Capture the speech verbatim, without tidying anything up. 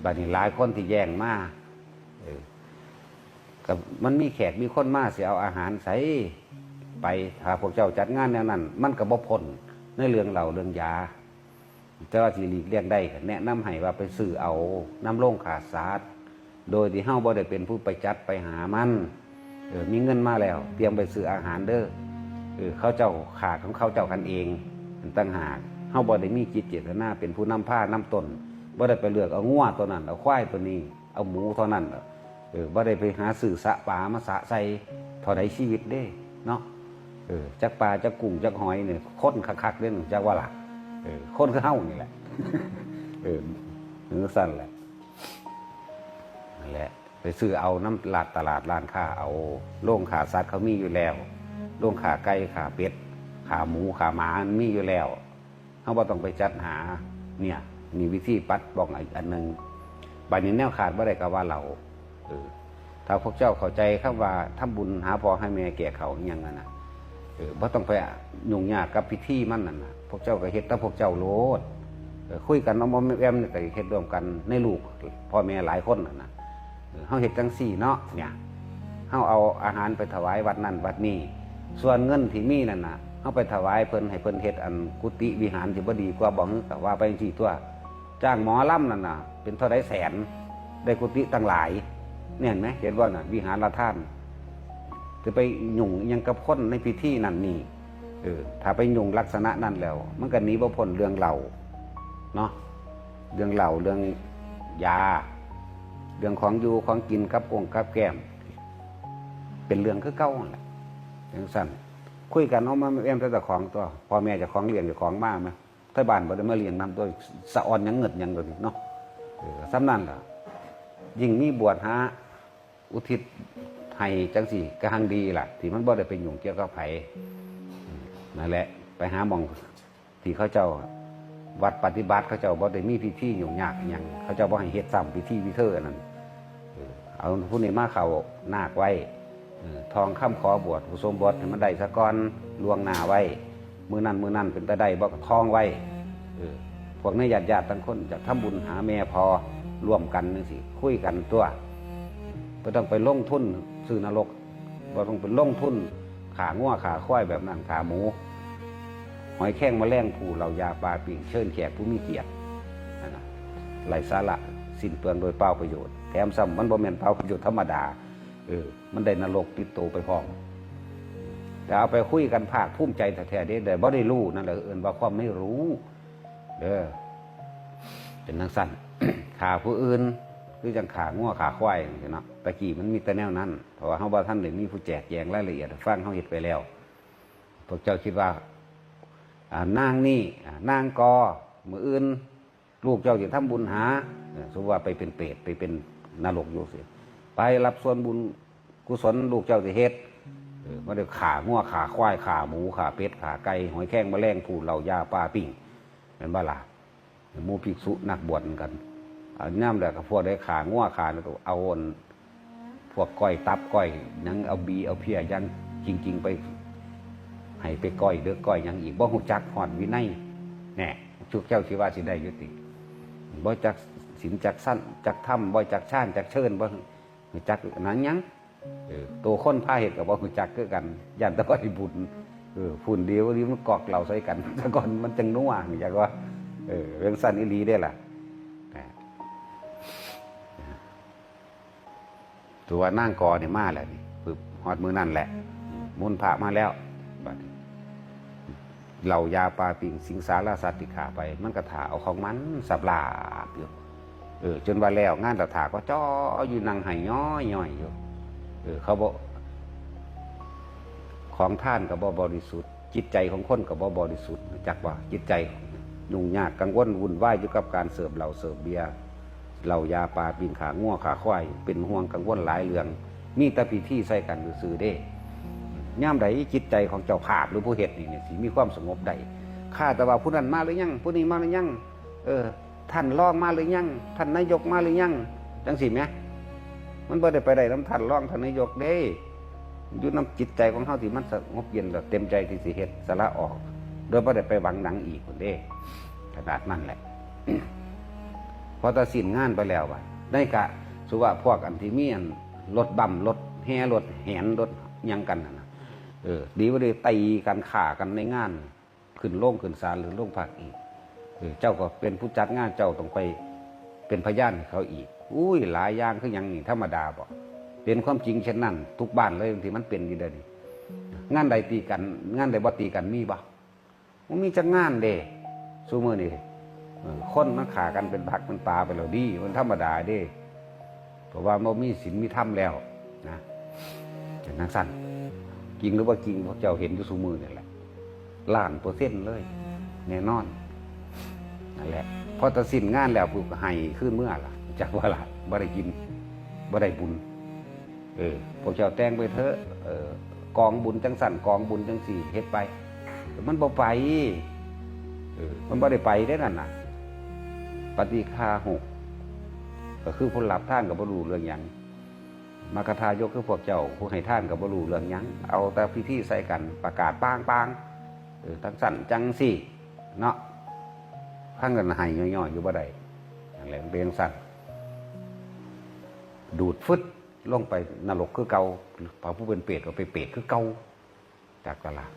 บัดนี้หลายคนที่แย่งมา เออ ก็มันมีแขกมีคนมาสิเอาอาหารใส่ไป ถ้าพวกเจ้าจัดงานแนวนั้น มันก็บ่พ้นในเรื่องเหล้าเรื่องยา แต่ว่าสิหลีกเลี่ยงได้ก็แนะนำให้ว่าไปซื้อเอานำโรงฆ่าสัตว์ โดยที่เฮาบ่ได้เป็นผู้ไปจัดไปหามัน เออ มีเงินมาแล้ว เตรียมไปซื้ออาหารเด้อ เออ เขาเจ้าฆ่าของเขาเจ้ากันเองต่างหาก เฮาบ่ได้มีจิตเจตนาเป็นผู้นำพานำต้น บ่ได้ไปเลือกเอางัวตัวนั้น เอาควายตัวนี้ เอาหมูเท่านั้น เออ บ่ได้ไปหาซื้อสะปลามาสะใส่ เท่าใดชีวิตเด้ เนาะ เออ จักปลา จักกุ้ง จักหอยเนี่ย คนคักๆเด้ จักว่าล่ะ เออ คนคือเฮานี่แหละ เออ จั่งซั่นแหละ นั่นแหละ ไปซื้อเอานำลาดตลาดร้านค้าเอา โรงฆ่าสัตว์เขามีอยู่แล้ว โรงฆ่าไก่ ฆ่าเป็ด ฆ่าหมู ฆ่าหมา มันมีอยู่แล้ว เฮาบ่ต้องไปจัดหา เนี่ย นี่วิธีปัดป้องอีกอันหนึ่ง บัดนี้แนวขาดบ่ได้ก็ว่าเหล้า เออ ถ้าพวกเจ้าเข้าใจคำว่าทำบุญหาพ่อหาแม่แก่เขาอิหยังนั่นน่ะ เออ บ่ต้องไปยุ่งยากกับพิธีมันนั่นน่ะ พวกเจ้าก็เฮ็ดแต่พวกเจ้าโลด เออ คุยกันอ้อมๆแอมๆนี่ก็เฮ็ดร่วมกันในลูกพ่อแม่หลายคนนั่นน่ะ เออ เฮาเฮ็ดจั่งซี้เนาะ เนี่ย เฮาเอาอาหารไปถวายวัดนั่นวัดนี้ ส่วนเงินที่มีนั่นน่ะ เฮาไปถวายเพิ่น ให้เพิ่นเฮ็ดอันกุฏิวิหารสิบ่ดีกว่าบ่ ก็ว่าไปจั่งซี้ตั่ว จ้างหมอลำนั่นน่ะ เป็นเท่าใดแสน ได้กุฏิตั้งหลาย เนี่ยเห็นไหม เห็นบ่น่ะ วิหารทาน จะไปยุ่งอิหยังกับคนในพิธีนั่นนี่ เออ ถ้าไปยุ่งลักษณะนั้นแล้ว มันก็หนีบ่พ้นเรื่องเหล้า เนาะ เรื่องเหล้า เรื่องยา เรื่องของอยู่ของกินกับองกับแก้ม เป็นเรื่องคือเก่าหั่นแหละ จั่งซั่น คุยกันเอามาแอมแต่เจ้าของตัว พ่อแม่เจ้าของเลี้ยงเจ้าของมาไหม ไทบ้านบ่ได้มาเลี้ยงนำตัว สะออนหยังเงิดหยังตัวนี้เนาะ เออ ส่ำนั้นล่ะ ยิ่งมีบวชหาอุทิศให้จั่งซี้ ก็หังดีล่ะ ที่มันบ่ได้ไปยุ่งเกี่ยวกับไผ นั่นแหละ ไปหาหม่องที่เขาเจ้า วัดปฏิบัติเขาเจ้าบ่ได้มีพิธียุ่งยากอิหยัง เขาเจ้าบ่ให้เฮ็ดซ้ำพิธีพิเธีอันนั้น เออ เอาผู้นี้มาเข้านาคไว้ เออ ท่องคำขอบวชอุโบสถให้มันได้ซะก่อน ล่วงหน้าไว้ มื้อนั้นมื้อนั้นเป็นตาได้บ่ก็ท่องไว้ เออ พวกในญาติญาติทั้งคนอยากทำบุญหาแม่พ่อร่วมกันจั่งซี้ คุยกันตัว บ่ต้องไปลงทุนซื้อนรก บ่ต้องไปลงทุนฆ่างัวฆ่าควายแบบนั้น ฆ่าหมู หอยแครงแมลงภู่ เหล้ายาปลาปิ้ง เชิญแขกผู้มีเกียรติ นั่นน่ะ ไร้สาระ สิ้นเปลืองโดยเปล่าประโยชน์ แถมซ้ำมันบ่แม่นเปล่าประโยชน์ธรรมดา เออ มันได้นรกติดตัวไปพร้อม แต่เอาไปคุยกันภาคภูมิใจแท้ๆเด้ แต่บ่ได้รู้ นั่นแหละเอิ้นว่าความไม่รู้ เด้อ เป็นจั่งซั่น ฆ่าผู้อื่น คือจั่งฆ่างัวฆ่าควายจั่งซี้เนาะ ตะกี้มันมีแต่แนวนั้น เพราะว่าเฮาบ่ทันได้มีผู้แจกแจงรายละเอียดให้ฟัง เฮาเฮ็ดไปแล้ว พวกเจ้าคิดว่า อ่า นางนี่ อ่า นางกอ มื้ออื่น ลูกเจ้าสิทำบุญหา เออ สมมุติว่าไปเป็นเปรต ไปเป็นนรกอยู่สิ ไปรับส่วนบุญกุศลลูกเจ้าสิเฮ็ด เออ บ่ได้ฆ่างัวฆ่าควาย ฆ่าหมูฆ่าเป็ดฆ่าไก่ หอยแครงแมลงภู่ เหล้ายาปลาปิ้ง แม่นบ่ล่ะ หมู่ภิกษุนักบวชเหมือนกัน เอายามใดก็พวกใดฆ่างัวฆ่าแล้วก็เอาอัน พวกก้อยตับก้อยหยัง เอาบีเอาเพี้ยอย่างจริงๆไป ให้ไปก้อยเด้อ ก้อยหยังอีก บ่ฮู้จักฮอดวินัย แน่ พวกเจ้าสิว่าสิได้อยู่ติ บ่จักศีลจักสันจักธรรม บ่จักฌานจักเชิญ บ่ฮู้จักนั้นหยัง เออ ตัวคนพาเฮ็ดก็บ่ฮู้จักคือกัน ย่านแต่ว่าได้บุญ เออ funny ดี funny มันกอกเหล้าใส่กัน ซะก่อนมันจั่งนัว จั่งว่า เออ เรื่องซั่นอีหลีเด้ล่ะ นะ ตัวว่านางกอนี่มาแล้วนี่ ปึ๊บ ฮอดมื้อนั่นแหละ มนต์พระมาแล้ว บัดนี้ เหล้ายาปลาปิ้ง สิงสารสัตว์ที่ฆ่าไป มันก็ถ่าเอาของมันสับลาบอยู่ เออ จนว่าแล้วงานแล้วถ่าก็จ้ออยู่ นั่งไห้ย้อยๆอยู่ เออ เขาบ่ ของทานก็บ่บริสุทธิ์ จิตใจของคนก็บ่บริสุทธิ์ จักว่าจิตใจยุ่งยากกังวลวุ่นวายอยู่กับการเสิร์ฟเหล้าเสิร์ฟเบียร์ เหล้ายาปลาปิ้ง ฆ่างัวฆ่าควาย เป็นห่วงกังวลหลายเรื่อง มีแต่พิธีใส่กันซื่อๆเด้ ยามใดจิตใจของเจ้าภาพหรือผู้เฮ็ดนี่เนี่ยสิมีความสงบได้ ข้าแต่ว่าผู้นั้นมาหรือยัง ผู้นี้มาหรือยัง เออ ท่านรองมาหรือยัง ท่านนายกมาหรือยัง จั่งซี้แหม มันบ่ได้ไปได้นำท่านรองท่านนายกเด้ อยู่นำจิตใจของเฮาที่มันสงบเย็นแล้วเต็มใจที่สิเฮ็ด สละออก โดยบ่ได้ไปหวังหยังอีกพุ้นเด้ ขนาดนั้นแหละ พ พอตัดสินงานไปแล้วบัดในกะสุว่าพวกอันที่มีอันรถบัมรถแห่รถแหนรถหยังกันนั่นนะเออ ดีบ่ดีตีกันฆ่ากันในงาน ขึ้นโรงขึ้นศาลหรือโรงพักอีกเออเจ้าก็เป็นผู้จัดงานเจ้าต้องไปเป็นพยานให้เขาอีก อุ้ยหลายอย่างคือหยังนี่ธรรมดาบ่เป็นความจริงเช่นนั้น ทุกบ้านเลยที่มันเป็นอยู่เดี๋ยวนี้งานใดตีกันงานใดบ่ตีกันมีบ่มันมีจักงานเด้ซุมื้อนี่เออคนมันฆ่ากันเป็นผักเป็นปลาไปแล้วดีมันธรรมดาเด้ เพราะว่าบ่มีศีลมีธรรมแล้วนะเป็นจั่งซั่นจริงหรือว่าจริงพวกเจ้าเห็นอยู่ซุมื้อนี่แหละล้านเปอร์เซ็นต์เลย แน่นอนนั่นแหละพอตัดสินงานแล้วปุ๊บก็ให้คืนเมื่อล่ะจักว่าล่ะบ่ได้กินบ่ได้บุญเออพวกเจ้าแต่งไปเถอะเออกองบุญจั่งซั่นกองบุญจั่งซี่เฮ็ดไปมันบ่ไปเออมันบ่ได้ไปเด้นั่นน่ะปฏิฆาหก ก็คือผู้รับทานก็บ่รู้เรื่องหยังมัคคทายกคือพวกเจ้าผู้ให้ทานก็บ่รู้เรื่องหยังเอาแต่พิธีใส่กันประกาศปางปางเออทั้งสั้นจั่งซี่เนาะทั้งกันให้ย่อยๆอยู่บ่ได้อย่างไรมันเป็นจั่งซั่นดูดฟึดลงไปนรกคือเก่าพระผู้เป็นเปรตก็ไปเปรตคือเก่าจากตลาด